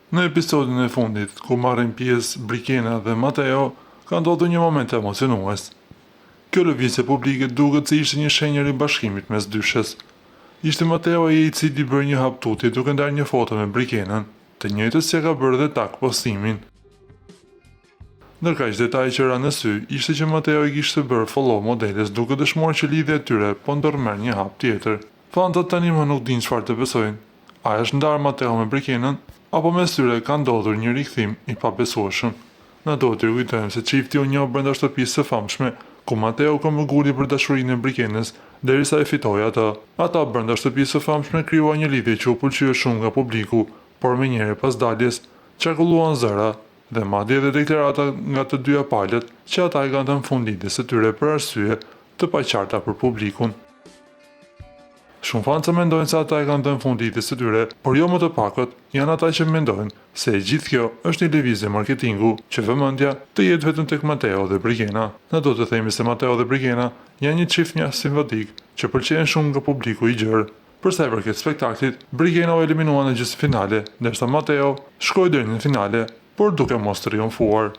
Në episodin e fundit, ku marrin pjesë Brikena dhe Mateo, ka ndodhur një moment emocionues. Kjo lëvizje publike duket se ishte një shenjë e ribashkimit mes dyshes. Ishte Mateo ai i cili bëri një hap tutje duke ndarë një foto me Brikenën, të njëjtës ia ka bërë dhe tag postimin. Ndërkaq detaji që ra në sy ishte që Mateo i kishte bërë follow modeles duke dëshmuar që lidhja e tyre po ndërmerr një hap tjetër. Fansat tani më nuk dinë çfarë të besojnë. A është ndarë Mateo me Brikenën, apo mes tyre ka ndodhur një rikthim i pabesueshëm? Na duhet të rikujtojmë se çifti u njoh brenda shtëpisë së famshme, ku Mateo këmbënguli për dashurinë e Brikenës derisa e fitoi atë. Ata brenda shtëpisë së famshme krijuan një lidhje që u pëlqye shumë nga publiku, por menjëherë pas daljes, qarkulluan zëra dhe madje edhe deklarata nga të dyja palët që ata i kanë dhënë fund lidhjes së tyre për arsye të paqarta për publikun. Shumë fansa mendojnë se ata i kanë dhënë fund lidhjes së tyre, por jo më të pakët janë ata që mendojnë se e gjithë kjo është një lëvizje marketingu që vëmendja të jetë vetëm tek Mateo dhe Brikena. Na duhet të themi se Mateo dhe Brikena janë një çift mjaft simpatik që pëlqehen shumë nga publiku i gjerë. Për sa i përket spektaklit, Brikena u eliminua në gjysmëfinale, ndërsa Mateo shkoi deri në finale, por duke mos triumfuar.